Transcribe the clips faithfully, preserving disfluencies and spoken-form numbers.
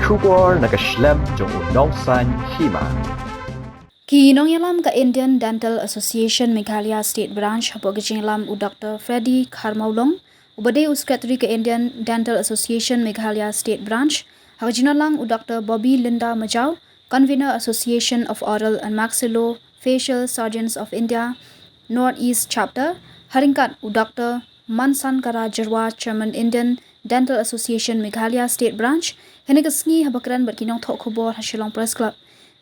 Khubor na ka shlem jong u nongsaiñ hima. Ki nongïalam ka Indian Dental Association Meghalaya State Branch hapoh ka jingïalam u Doctor Freddy Kharmawlong, uba dei u Secretary ka Indian Dental Association Meghalaya State Branch, ha ka jingialang u Doctor Bobby Linda Majaw, Convener Association of Oral and Maxillofacial Surgeons of India, North East Chapter, ha ryngkat u Doctor Mansankara Jyrwa, Chairman Indian Dental Association Meghalaya State Branch, ha kane ka sngi haba kren bad ki nongthoh khubor ha Shillong Press Club.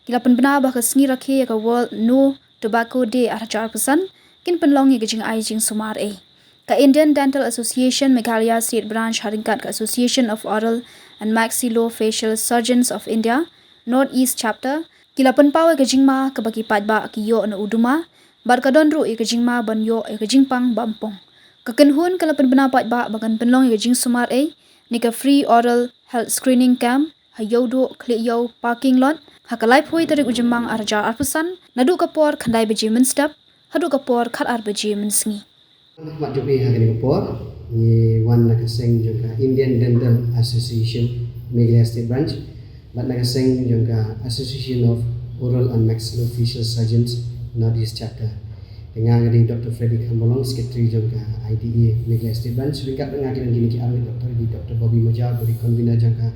Ki la pynbna ba ha ka sngi rakhe ïa ka World No Tobacco Day ar hajar arphew san, kin pynlong ïa ka jingai jingsumar ei. Ka Indian Dental Association Meghalaya State Branch ha ryngkat ka Association of Oral and Maxillofacial Surgeons of India, North East Chapter, ki la pynpaw ïa ka jingma kaba ki paidbah ki ïoh na u duma, bad ka don ruh ïa ka jingma ban ïoh ïa ka jingpang bampong. Ka kynhun ka la pynbna paidbah ba kan pynlong ïa ka jingsumar ei, ne ka Free Oral Health Screening Camp, ha Ïewduh Khlieh Ïew Parking Lot, ha ka laiphew tarik u Jymmang ar hajar arphew san, naduh ka por khyndai baje mynstep haduh ka por khatar baje mynsngi. Mat jong phi ha kane ka por, ngi wan na ka seng jong ka Indian Dental Association Meghalaya State Branch, bad na ka seng jong ka Association of Oral and Maxillofacial Surgeons North East Chapter. Nga nga dei Doctor Freddy Kharmawlong, Secretary jong ka I D A Meghalaya State Branch, ryngkat nga ki don kine ki arngut doctor, dei Doctor Bobby Majaw, dei convener jong ka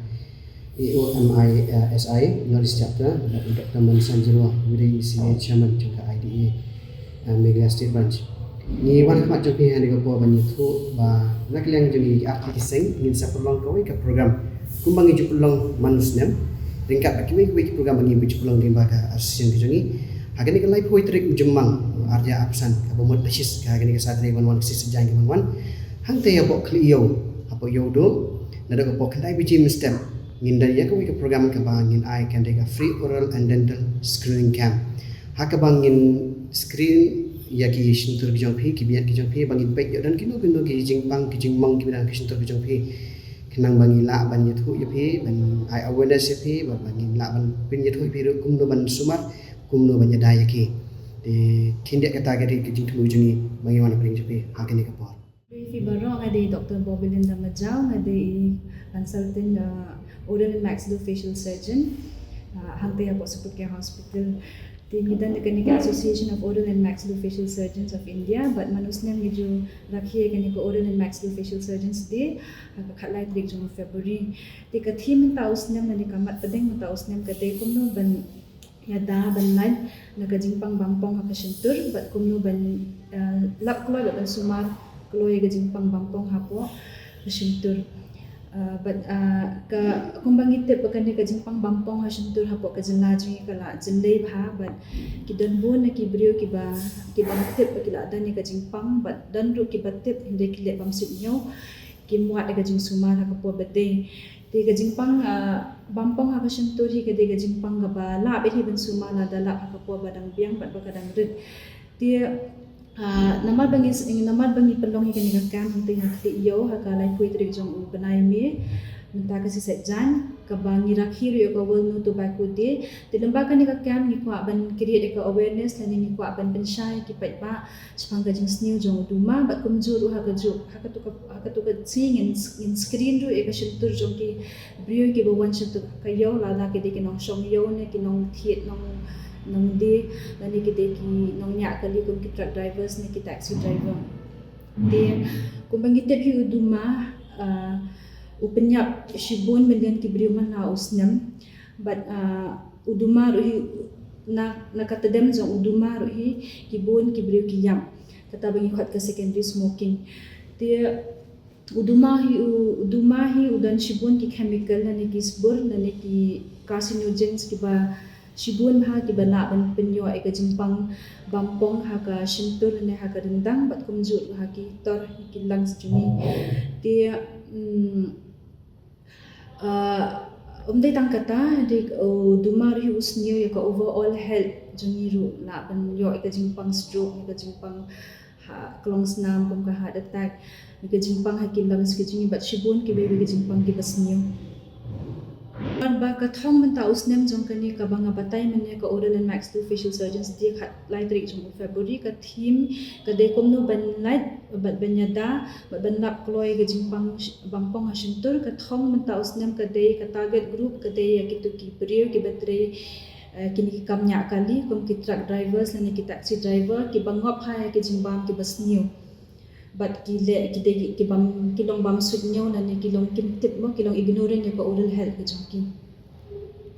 A O M I, eh, S I, North East Chapter, bad Doctor Mansan Jyrwa, uba dei C A Chairman jong ka I D A, eh, Meghalaya State Branch. Ngi wan ha khmat jong phi ha kane ka por ban ïathuh ba na ka liang jong ngi ki artylli ki seng ngin sa pynlong kawei ka program kumba ngi ju pynlong man u snem, ryngkat bad kiwei kiwei ki program ba ngi ju pynlong lyngba ka association ka jong ngi. Ha kane ka laiphew tarik u Jymmang ar hajar arphew san, kaba mut Bashis, ka ha kane ka Saturday ban wan, ka sngi Saitjaiñ ka ban wan. Hangtei hapoh Khlieh Ïew, hapoh Ïewduh, naduh ka por khyndai baje mynstep, ngin don ïa kawei ka program kaba ngin ai kyrteng ka Free Oral and Dental Screening Camp, ha kaba ngin screen ïa ki shyntur ki jong phi, ki bniat ki jong phi, ba ngin peit ïoh don kino kino ki jingpang ki jingmong kiba don ha ki shyntur ki jong phi, khnang ba ngin lah ban ïathuh ïa phi, ban ai awareness ïa phi, ba, ba ngin lah ban pynïathuh ïa phi ruh kumno ban sumar, kumno ban ïada ïa ki. Te khyndiat kata ka dei ka jingthmu jong ngi ba ngi wan ha pdeng jong phi ha kane ka por. Phi baroh, nga dei Doctor Bobby Linda Majaw, nga dei i consultant, uh, Oral and Maxillofacial Surgeon, uh, hangtei hapoh Super Care Hospital. Te ngi don da kane ka Association of Oral and Maxillofacial Surgeons of India, bad man u snem ngi ju rakhe kane ka Oral and Maxillofacial Surgeons Day, ha ka khatlai tarik jong February. Te ka theme mynta u snem, lane ka mat pdeng mynta u snem ka dei kumno ban ïada ban lait na ka jingpang bampong ha ka shyntur, bad kumno ban, eh, lap kloi bad ban sumar kloi ka jingpang bampong hapoh ka shyntur. Eh, bad, eh, ka, kumba ngi tip ba kane ka jingpang bampong ha shyntur hapoh ka jylla jong ngi ka la jyllei bha, bad ki don bun na ki briew kiba, kiba tip ba ki la don ïa ka jingpang, bad don ruh kiba tip hynrei ki leh bym suidñiew, kim wad ïa ka jingsumar ha ka por ba dei. Te ka jingpang, ah, bampong ha ka shyntur hi ka dei ka jingpang kaba lah beit hi ban sumar lada lap ha ka por ba dang biang bad ba ka dang rit. Te, ah, namar ba ngi, namar ba ngi pynlong hi kane ka camp hangtei ha Khlieh Ïew ha ka laiphew tarik jong u bnai May, mynta ka sngi Saitjaiñ, kaba ngi rakhe ruh ïa ka World No Tobacco Day. Te lyngba kane ka camp ngi kwah ban create ïa ka awareness lane ngi kwah ban pynshai ïa ki paidbah shaphang ka jingsniew jong u duma, bad kumjuh ruh ha kajuh, ha katu ka, ha katu ka sngi ngin, ngin screen ruh ïa ka shyntur jong ki briew kiba wan sha katu ka ïew, lada ki dei ki nongshong ïew ne ki nongthied nong, nongdie, lane ki dei ki nongñiah kali kum ki truck drivers ne ki taxi driver. Te kumba ngi tip hi u duma, ah, u pynïap shibun million ki briew man la u snem. Bad, ah, u duma ruh hi, na, na ka tdem jong u duma ruh hi, ki bun ki briew ki ïap. Kata ba ngi khot ka secondary smoking. Te u duma hi u, u duma hi u don shibun ki chemical lane ki sbur lane ki carcinogens kiba shibun bha kiba lah ban pynïoh ïa ka jingpang bampong ha ka shyntur lane ha ka ryndang bad kumjuh ha ki tor ki lungs jong ngi. Te, mm, Ah, um dei tang kata, dei, oh, u duma ruh hi u sniew ïa ka overall health jong ngi ruh, lah ban ïoh ïa ka jingpang stroke, ïa ka jingpang ha, klong snam kum ka heart attack, ïa ka jingpang ha ki lungs ki jong ngi bad shibun kiwei kiwei ki jingpang kiba sniew. Ba ka thong mynta u snem jong kane kaba nga batai mynne ka Oral and Maxillofacial Surgeons Day, khatlai tarik jong u February, ka theme ka dei kumno ban lait bad ban ïada bad ban lap kloi ka jingpang bam pong ha shyntur. Ka thong mynta u snem ka dei, ka target group ka dei ïa kito ki briew kiba trei eh, kine ki kam ñiah kali, kum ki truck drivers lane ki taxi driver, kiba ngop ha ïa ki jingbam kiba sniew. Bad ki leh ki dei ki bam, ki long bam suidñiew lane ki long kim tip mo, ki long ignorant ïa ka oral health ka jong ki.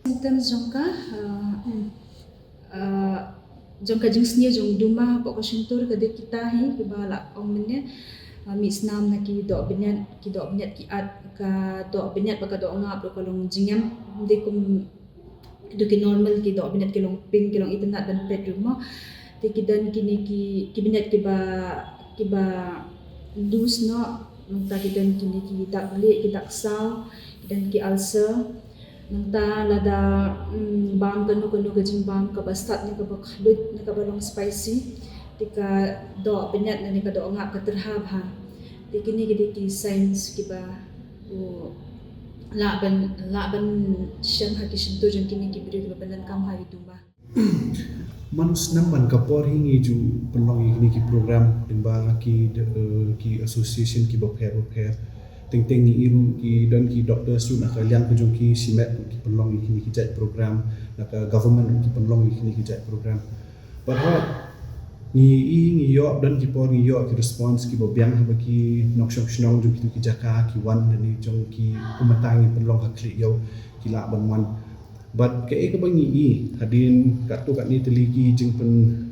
Symptoms jong ka, eh, eh, jong ka jingsniew jong duma hapoh ka shyntur ka dei kita hi kiba la ong mynne, eh, mih snam na ki doh bniat, ki doh bniat ki at, ka doh bniat bad ka doh ngap ruh ka long jingem. Ym dei kum kito ki normal ki doh bniat ki long pink, ki long itynnad ban peit ruh mo. Te ki don kine ki, ki bniat kiba, kiba loose noh, nangta ki don kine ki dak lieh, ki dak saw, ki don ki ulcer. Nangta lada, mm, bam kano kano ka jingbam kaba stad ne kaba khluit ne kaba long spicy, te ka doh bniat ne ka doh ngap ka tyrha bha. Te kine ki dei ki signs kiba u lah ban, lah ban shem ha ki shyntur jong kine ki briew kiba pyndonkam ha ïa u duma. Man u snem man ka por hi ngi ju pynlong ïa kine ki program lyngba ki, eh, ki association kiba pher ba pher. Teng teng ngi ïohi ruh ki don ki doctors ruh na ka liang ka jong ki shimet ruh ki pynlong ïa kine ki jait program, na ka government ruh ki pynlong ïa kine ki jait program. Bad hooid ngi i ngi ïoh, don ki por ngi ïoh ki response kiba biang haba ki nongshong shnong jong kito ki jaka ki wan, lane jong ki, kumta ngi pynlong ha khlieh ïew ki lah ban wan. Bad kaei kaba ngi i hadien katto katne tylli ki jingpyn,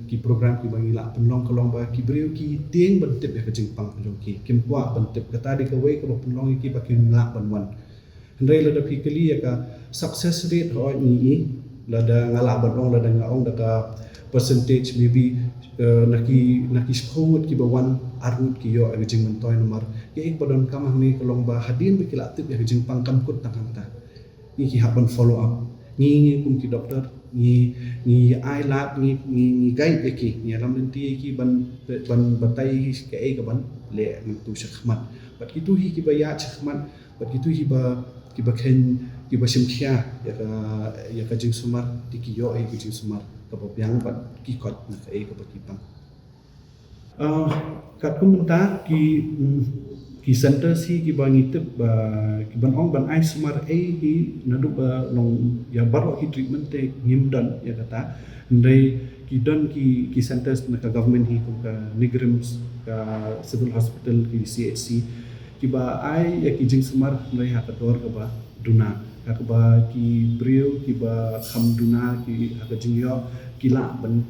ki program kiba ngi lah pynlong ka long ba ki briew ki tieng ban tip ïa ka jingpang ka jong ki, kim kwah ban tip. Kata dei kawei kaba pynlong ïa ki ba kim lah ban wan. Hynrei lada phi kylli ïa ka success rate, hooid ngi i, lada nga lah ban ong, lada nga ong da ka percentage, maybe, eh, na ki, na ki shiphew ngut kiba wan, ar ngut ki ïoh ïa ka jingmyntoi. Namar kaei kaba donkam hangne ka long ba hadien ba ki lah tip ïa ka jingpang, kam kut tang hangta, ngi ki hap ban follow up. Ngi, ngi kum ki doctor ngi, ngi ai lad, ngi, ngi, ngi guide ïa ki, ngi ïalam lynti ïa ki ban, ban batai ïa ki kaei kaban leh nangtu shakhmat. Bad kito hi kiba ïaid shakhmat, bad kito hi ba, kiba kheiñ, kiba shim khia ïa ka, ïa ka jingsumar, te ki ïoh ïa ka jingsumar kaba biang bad ki koit na kaei kaba ki pang. Ah, katkum mynta ki, mm, ki centers hi kiba ngi tip ba kiban ong ban ai sumar ei hi, naduh ba long ïa baroh ki treatment te ngim don ïa kata. Hynrei ki don ki, ki centers na ka government hi, kum ka NEIGRIHMS, ka Civil Hospital, ki C H C, kiba ai ïa ki jingsumar, hynrei ha ka dor kaba duna, ha kaba ki briew kiba kham duna ki ha ka jingïoh ki lah ban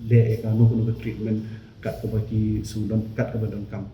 leh ïa kano kano ka treatment kat kaba ki sngewdon, kat kaba donkam.